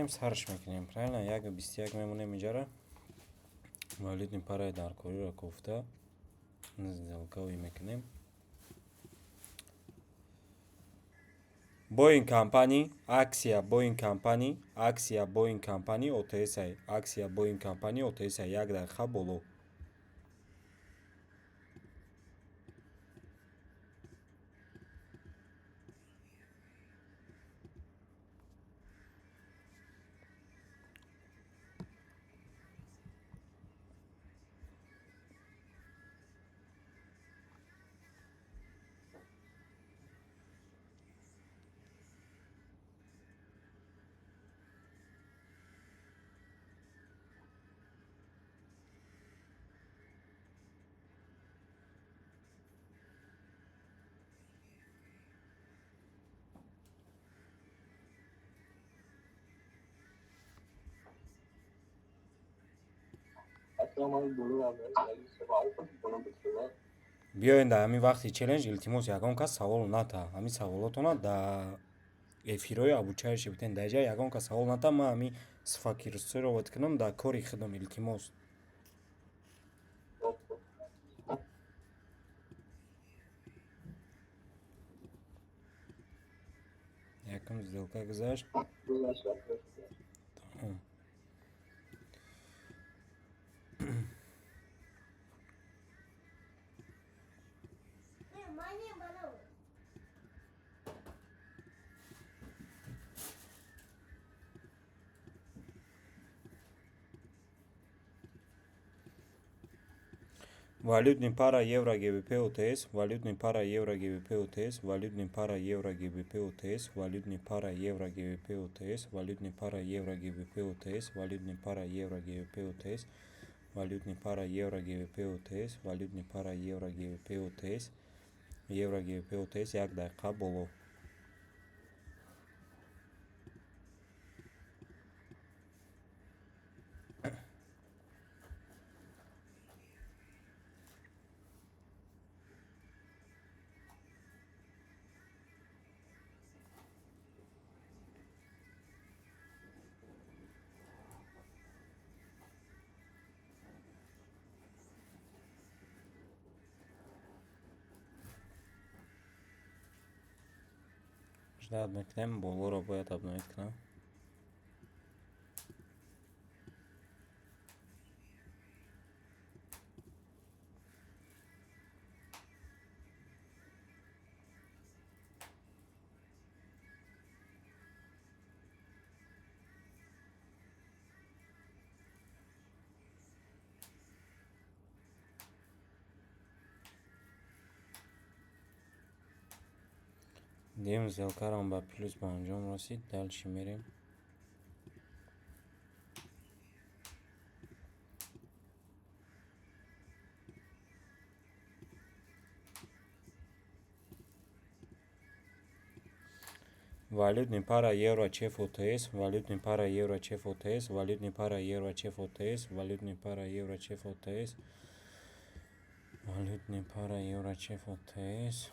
Сарш мекунем, правильно, 1,21 мемонем инҷара. Валютный параи даркориро кофта сделкаҳое мекунем. Боинг Компани, акция Боинг Компани, акция Боинг Компани ОТС, акция Боинг Компани ОТС, 1 дақиқа боло. Биёен, дар ҳамин вақти челлендж, илтимос, ягон кас савол ната. Ҳамин саволотона дар эфирҳои обучающий битен. Дар ҷа ягон кас савол ната, ман ҳамин сфокусировать кунам дар кори худам, илтимос. Якум сделка гузашт. Тамом. Валютный пара евро ГБП ОТС, валютный пара евро ГБП ОТС, валютный пара евро ГБП ОТС, валютный пара евро ГБП ОТС, валютный пара евро ГБП ОТС, валютный пара евро ГБП ОТС, валютный пара евро ГБП ОТС, валютный пара евро ГБП ОТС, евро ГБП ОТС, 1 дақиқа боло. Ждать мекунем, болоро бояд обновить кунам. Дуюм сделкарам ба плюс ба анҷом расид. Дальше мерем. Валютный пара евро ЧФ ОТС, валютный пара евро ЧФ ОТС, валютный пара евро ЧФ ОТС, валютный пара евро ЧФ ОТС, валютный пара евро ЧФ ОТС.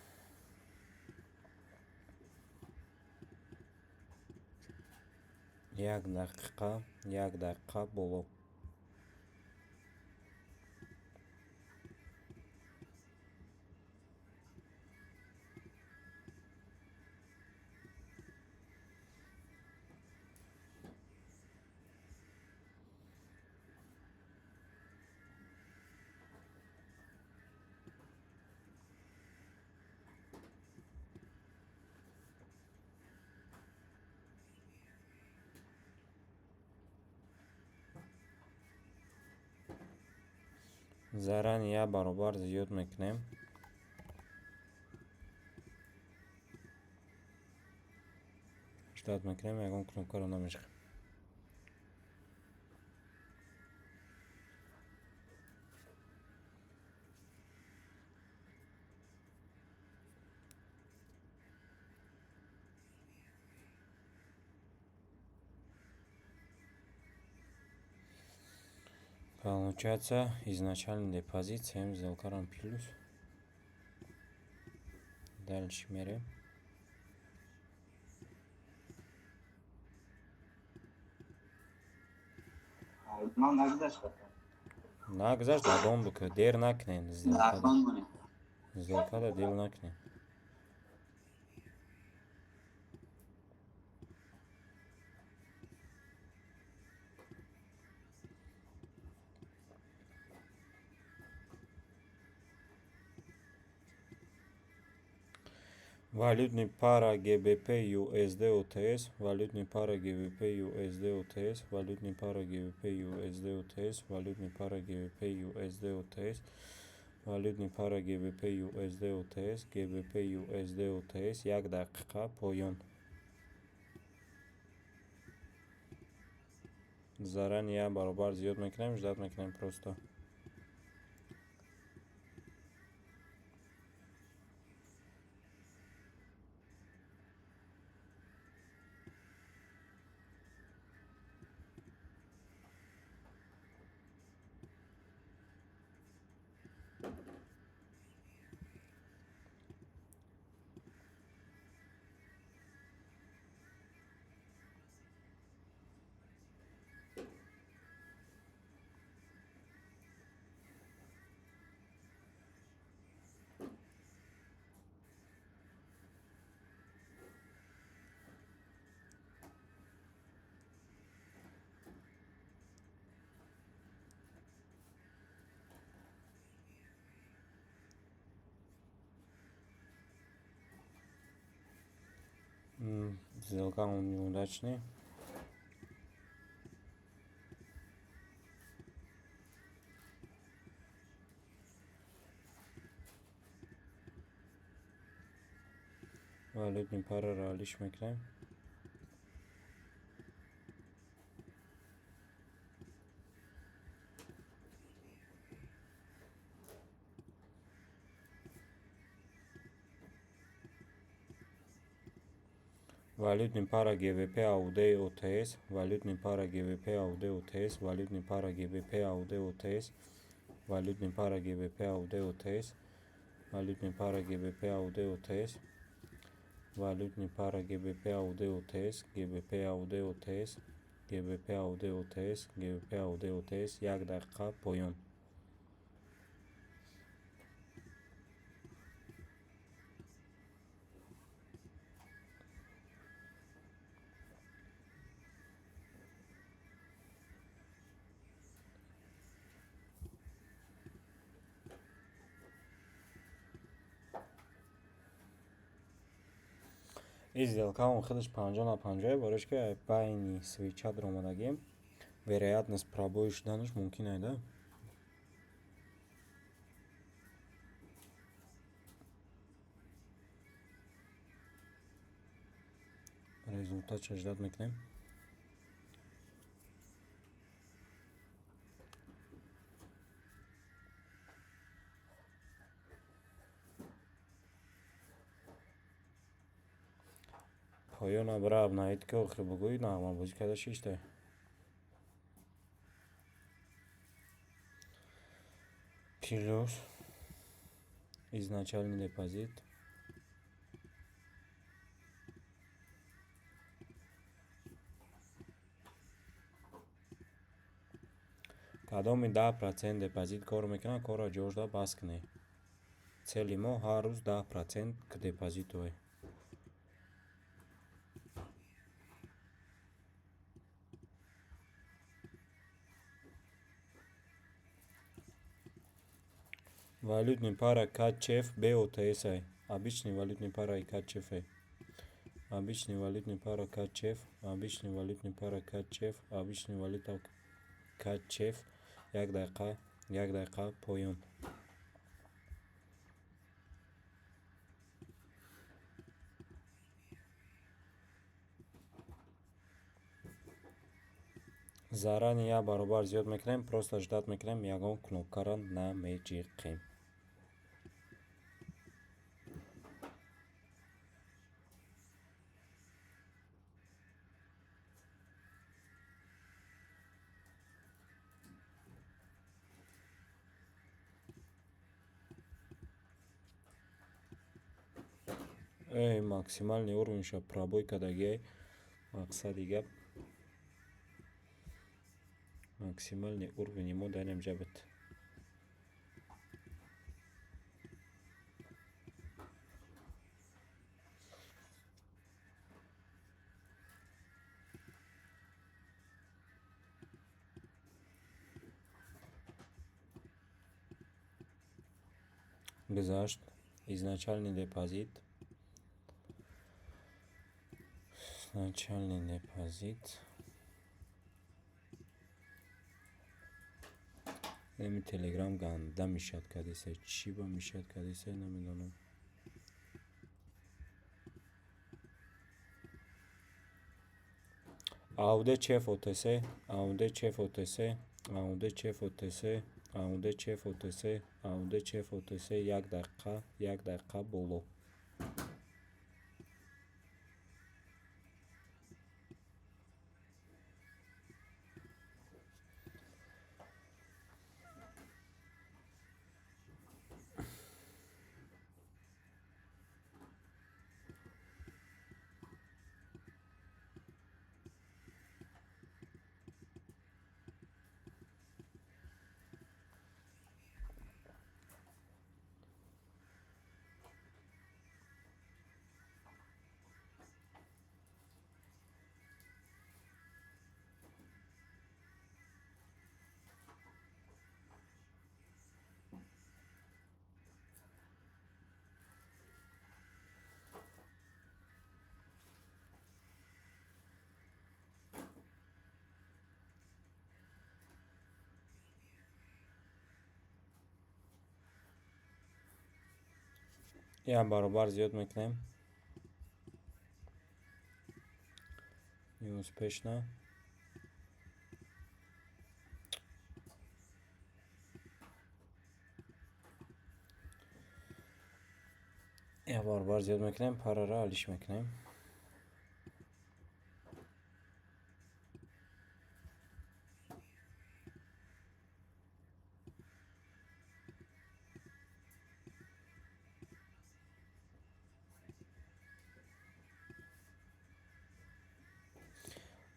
1 дақиқа, 1 дақиқа боло. Зарани як баробар зиёд мекунем. Ждать мекунем, ягон кнопкаро намешхем. Получается, изначальный депозит сеюм сделкарам плюс. Дальше мерем. Ман нагузашт. Нагузашт, догон бикун, дер накунен. Догон монем. Сделкада дер накунен. Валютный пара GBP USD OTC, валютный пара GBP USD OTC, валютный пара GBP USD OTC, валютный пара GBP USD OTC, валютный пара GBP USD OTC, GBP USD OTC, 1 дақиқа поён. Заранее як баробар зиёд мекунем, ждать мекунем просто. Сделка неудачный. Валютный параро алиш мекунем. Валютный пара GBP AUD OTC, валютный пара GBP AUD OTC, валютный пара GBP AUD OTC, валютный пара GBP AUD OTC, валютный пара GBP AUD OTC, валютный пара GBP AUD OTC, GBP AUD OTC, GBP AUD OTC, GBP AUD OTC, 1 дақиқа поён. Ин сделкаон худаш 50 на 50, барои ки байни свеча даромадагем, вероятность пробой шуданаш мумкин ай да. Результатша ждать мекунем. Поёна бира обновить ки, охир бугӯй нағмабозӣ карда шишта. Плюс изначальный депозит. Кадоми 10% депозит кор мекунад, корро ҷошда бас кунед. Цели мо ҳар рӯз 10% к депозиту. Валютный пара CAD BOTS. Обычный валютный пара CAD. Обычный валютный пара CAD, обычный валютный пара CAD, обычный валюта CAD. 1 дақиқа, 1 дақиқа поён. Заранее як баробар зиёд мекунем, просто ждать мекунем, ягон кнопкаро намеҷиқем. Эй, максимальный уровеньша пробой кардагиай. Мақсади гап. Максимальный уровень мо дар инамҷа буд. Гузашт изначальный депозит. Изначальный депозит. Эми Телеграм ганда мешать кардеса. Чӣ ба мешать кардеса, намедонам. AUD CHF OTC, AUD CHF OTC, AUD CHF OTC, AUD CHF OTC, AUD CHF OTC, 1 дақиқа, 1 дақиқа боло. Як баробар зиёд мекунем. Неуспешно. Як баробар зиёд мекунем, параро алиш мекунем.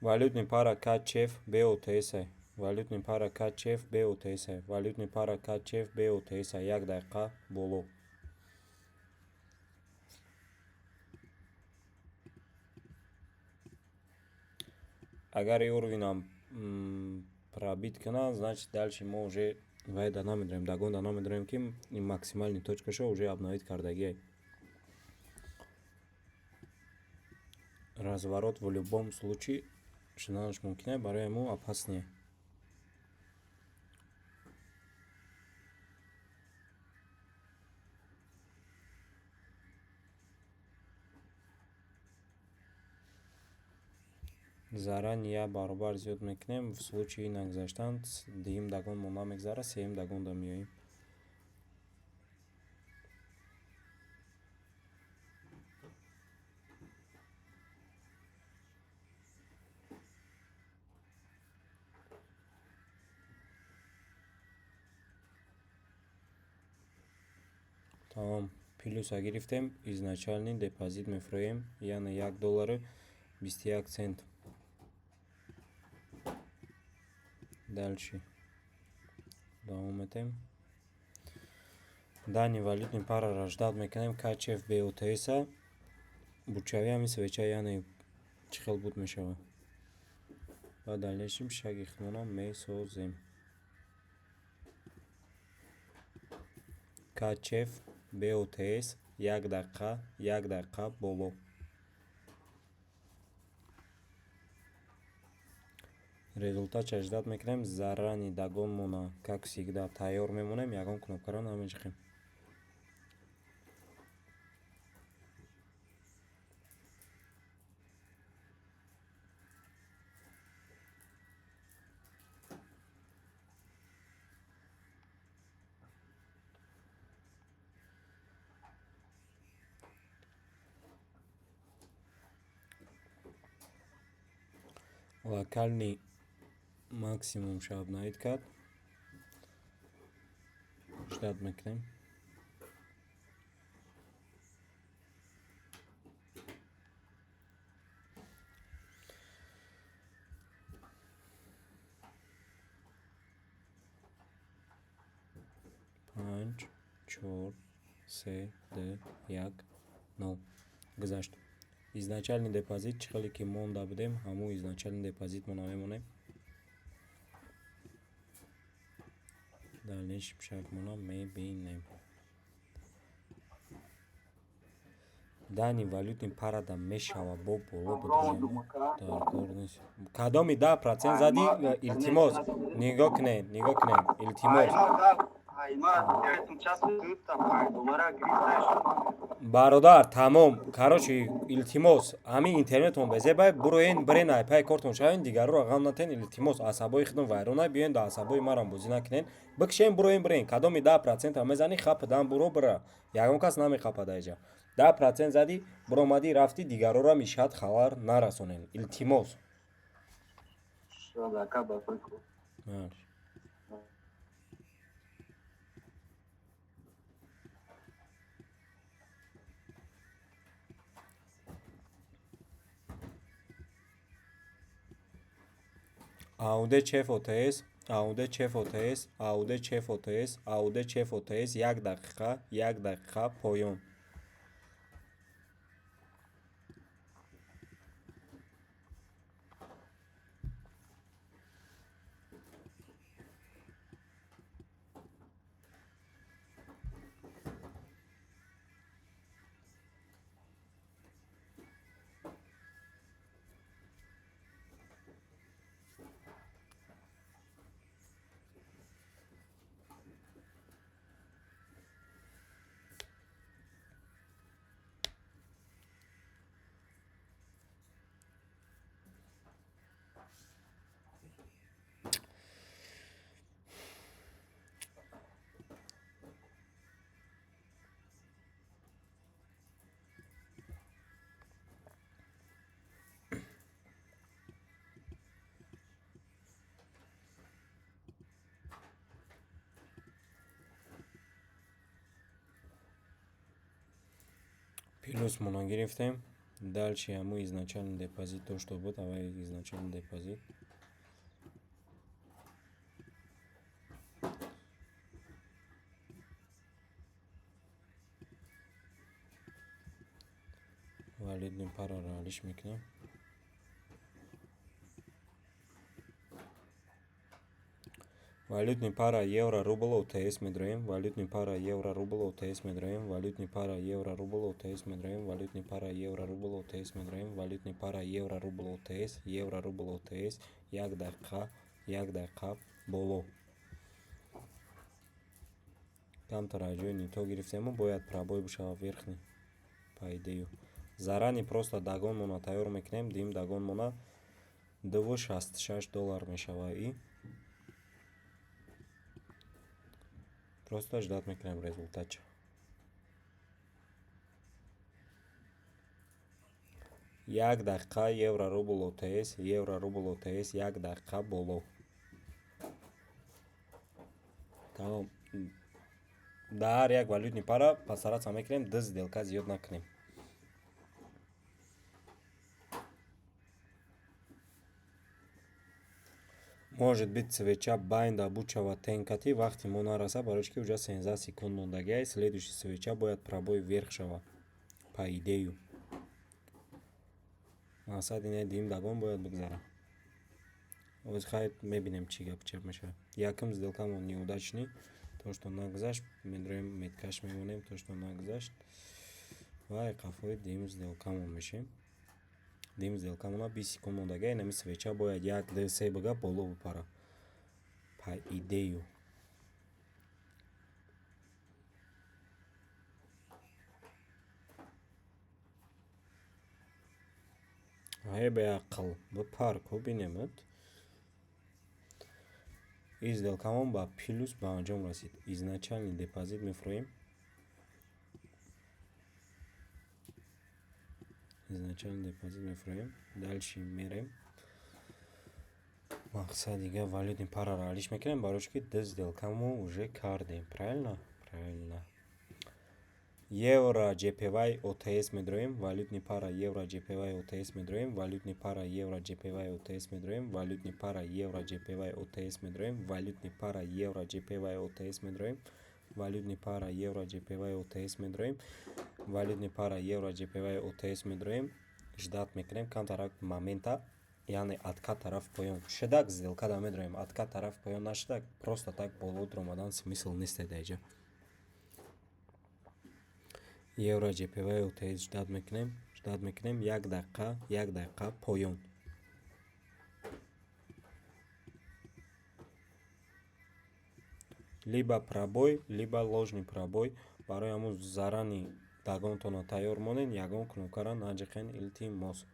Валютный пара CAD BOTS. Валютный пара CAD BOTS. Валютный пара CAD BOTS. 1 дақиқа боло. Агар ин уровенам пробить кунад, значит, дальше мо уже вайда намедорем, догонда намедорем, ки ин максимальный точкашо уже обновить кардагиай. Разворот в любом случае шуданаш мумкин аст, барои мо опаснее. Заранее як баробар зиёд мекунем, в случаи нагузаштан дуюм догон мо намегзарад, сеюм догонда меоем. Тамом, плюса гирифтем, изначальный депозит мефурӯем, яъне 1 доллару 21 цент. Дальше давом метем. Данный валютный параро ждать мекунем CHF BOTS-а. Бурчави ҳамин свеча, яъне чӣ хел буд мешавад. Ва дальнейшем шаги худмонам месозем. CHF BOTS, 1 дақиқа, 1 дақиқа боло. Результатша ждать мекунем, заранее догонмона, как всегда, тайёр мемонем, ягон кнопкаро намеҷиқем. Локальный максимумша обновить кард. Ждать мекунем. Чор, се, ду, як, нол. Гузашт. Изначальный депозит чӣ хеле ки монда будем, ҳамун изначальный депозитмона мемонем. Дальнейший шагмона мебинем. Данный валютный парада мешава бо боло бидорем, дар кор нест. Кадоми 10% зади, илтимос, нигоҳ кунед, нигоҳ кунед, илтимос. Бародар, тамом. Короче, илтимос, ҳамин интернетон безебай, буроен, бирен, айпай кортон шавен, дигарро ғам натен, илтимос, асабои худам вайрона, биёен да асабои марам бозӣ накунен. Бикшен, буроен, бирен. Кадоми 10%-а мезанӣ, хападан буро бира. Ягон кас намехапад аиҷа. 10% задӣ, буромадӣ, рафтӣ, дигарора мешавад хабар нарасонен. Илтимос. Шуд, ака, ба фикр. Марш. AUD CHF OTC, AUD CHF OTC, AUD CHF OTC, AUD CHF OTC, як дақиқа, як дақиқа поён. Плюсмона гирифтем. Дальше ҳамун изначальный депозит то, что буд, аввал изначальный депозит. Валютный параро алиш мекунем. Валютный пара евро рубл OTC медроем. Валютный пара евро рубл OTC медроем. Валютный пара евро рубл OTC медроем. Валютный пара евро рубл OTC медроем. Валютный пара евро рубл OTC, евро рубл OTC, як дақиқа, як дақиқа боло. Камтар аз ҷои нито гирифтему бояд пробой бишава верхний, по идею. Заранее просто догонмона тайёр мекунем, дим догонмона 2,66 доллар мешава и просто ждать мекунем результатча. Як дақиқа евро рубл OTC, евро рубл OTC, як дақиқа боло. Тамом. Дар ҳар як валютный пара постараться мекунем ду сделка зиёд накунем. Может быть, свеча байнда бучава тенкати вақти мо нараса, барои ки уже 17 секунд мондагиай, следующий свеча бояд пробой вверх шава. По идею. Мақсад ине дим догон бояд бигзара. Оз хайр, мебинем, чӣ гап чап мешавад. Якум сделкамон неудачный, то что нагузашт, медроем, меткаш мемонем, то что нагузашт ва қафои дим сделкамон мешем. Дим сделкамона 20 секунд мондагиай, инами свеча бояд як, ду, се бига боло бипара. По идею. Ҳай, беақл, бипар ку бинемад. Ин сделкамон ба плюс ба анҷом расид. Изначальный депозит мефурӯем. Изначальный депозит мефурӯем. Дальше мерем. Мақсад дига валютный параро алиш мекунем, барои ки ду сделкамо уже кардем. Правильно? Правильно. Евро JPY OTC медроем. Валютный пара евро JPY OTC медроем. Валютный пара евро JPY OTC медроем. Валютный пара евро JPY OTC медроем. Валютный пара евро JPY OTC медроем. Валютный пара евро JPY OTC медроем. Валютный пара евро JPY OTC медроем, ждать мекунем камтарак момента, яъне откат тарафи поён шидак, сделка да медроем. Откат тарафи поён нашидак, просто так боло дуромадан смысл нест даиҷа. Евро JPY OTC ждать мекунем, ждать мекунем як дақиқа, як дақиқа поён. Либо пробой, либо ложный пробой. Барои ҳамун зарани дагонтонро тайёр монед, ягон кнопкаро наҷиқен, илтимос.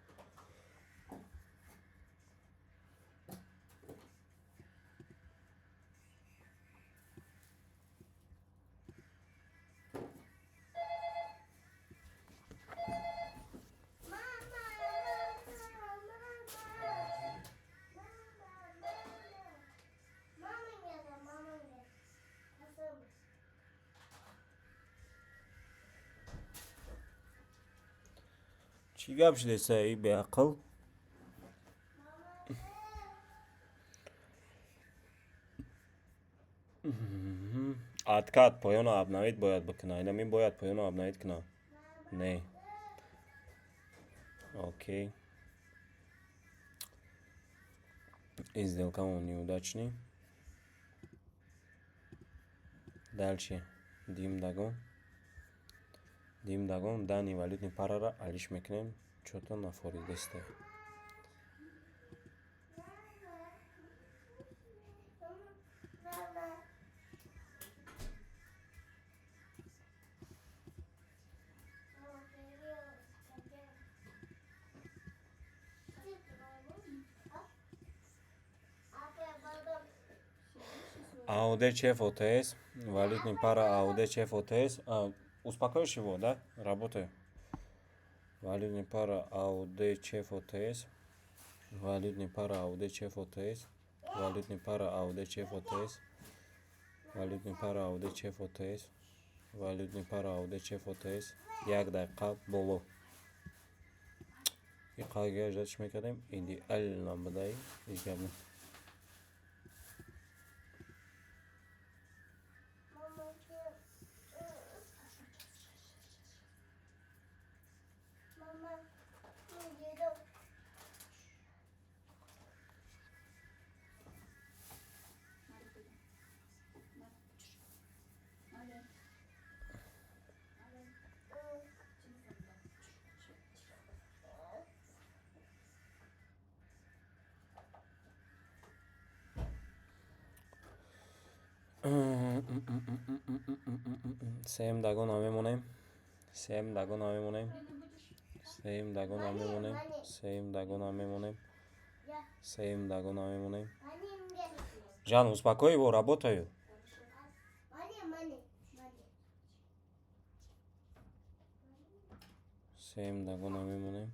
Чӣ гап шудеса, и беақл? Откат поёно обновить бояд бикуна. Инами бояд поёно обновить куна. Не, окей, и сделкамон неудачный. Дальше дим дагон, дим дагон. Данный валютный параро алиш мекунем, чё-то нафоридесте. AUD CHF OTC, валютный пара AUD CHF OTC. Успокоишь его, да? Работаю. Валютная пара AUD CHF OTC. Валютная пара AUD CHF OTC. Валютная пара AUD CHF OTC. Валютная пара AUD CHF OTC. Валютная пара AUD CHF OTC. Як дақиқа боло. И қайга ждать мекардем, идеально будай, ҳеҷ гап не. Сеюм дагона мемонем, сеюм дагона мемонем, сеюм дагона мемонем, сеюм дагона мемонем, сеюм дагона мемонем. Жан, успокой его, работаю. Сеюм дагона мемонем.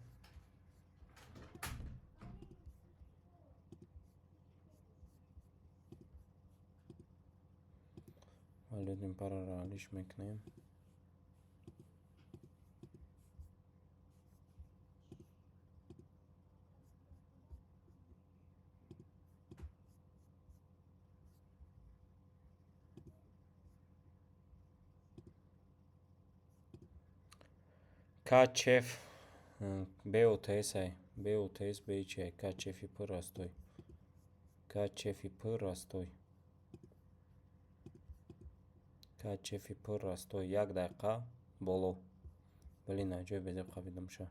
Валютный параро алиш мекунем. CHF BOTS ай, BOTS BЧ CHF П растой, CHF П растой, CHF П растой. Як дақиқа боло. Блин, ҷои безеб қабидам ша.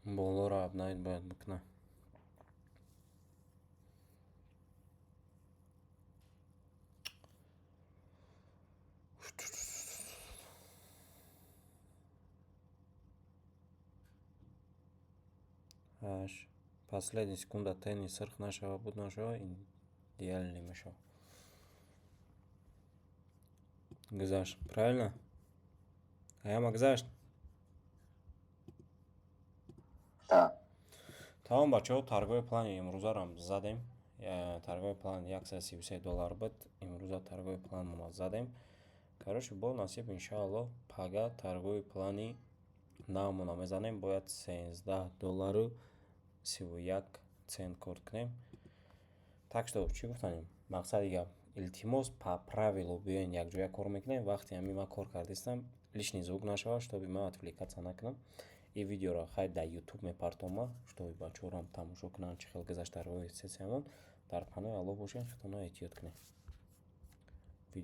Болоро обновить бояд бикунам. Ҳашт, последний секунда тени сирх нашава, буд нашава, идеальный мешавад. Гузашт, правильно? Аяма гузашт? Да. Тамом, бачаҳо, торговый плани имрӯзарам задем. Торговый план 133 доллар буд. Имрӯза торговый планмона задем. Короче, бо насиб, иншаалло, пага торговый плани навмона мезанем. Бояд 13 доллару 31 цент кор кунем. Так что чӣ гуфтанем? Мақсади гап: илтимос, по правилу биёен, якҷоя кор мекунем. Вақте ҳамин ман кор кардистам, лишний звук нашавад, чтобы ман отвлекаться накунам. И видеоро хай дар Ютуб мепартома, чтобы бачаҳорам тамошо кунанд, чӣ хел гузашт торговый сессиямон. Дар паноҳи Аллоҳ бошед, худтонро эҳтиёт кунед.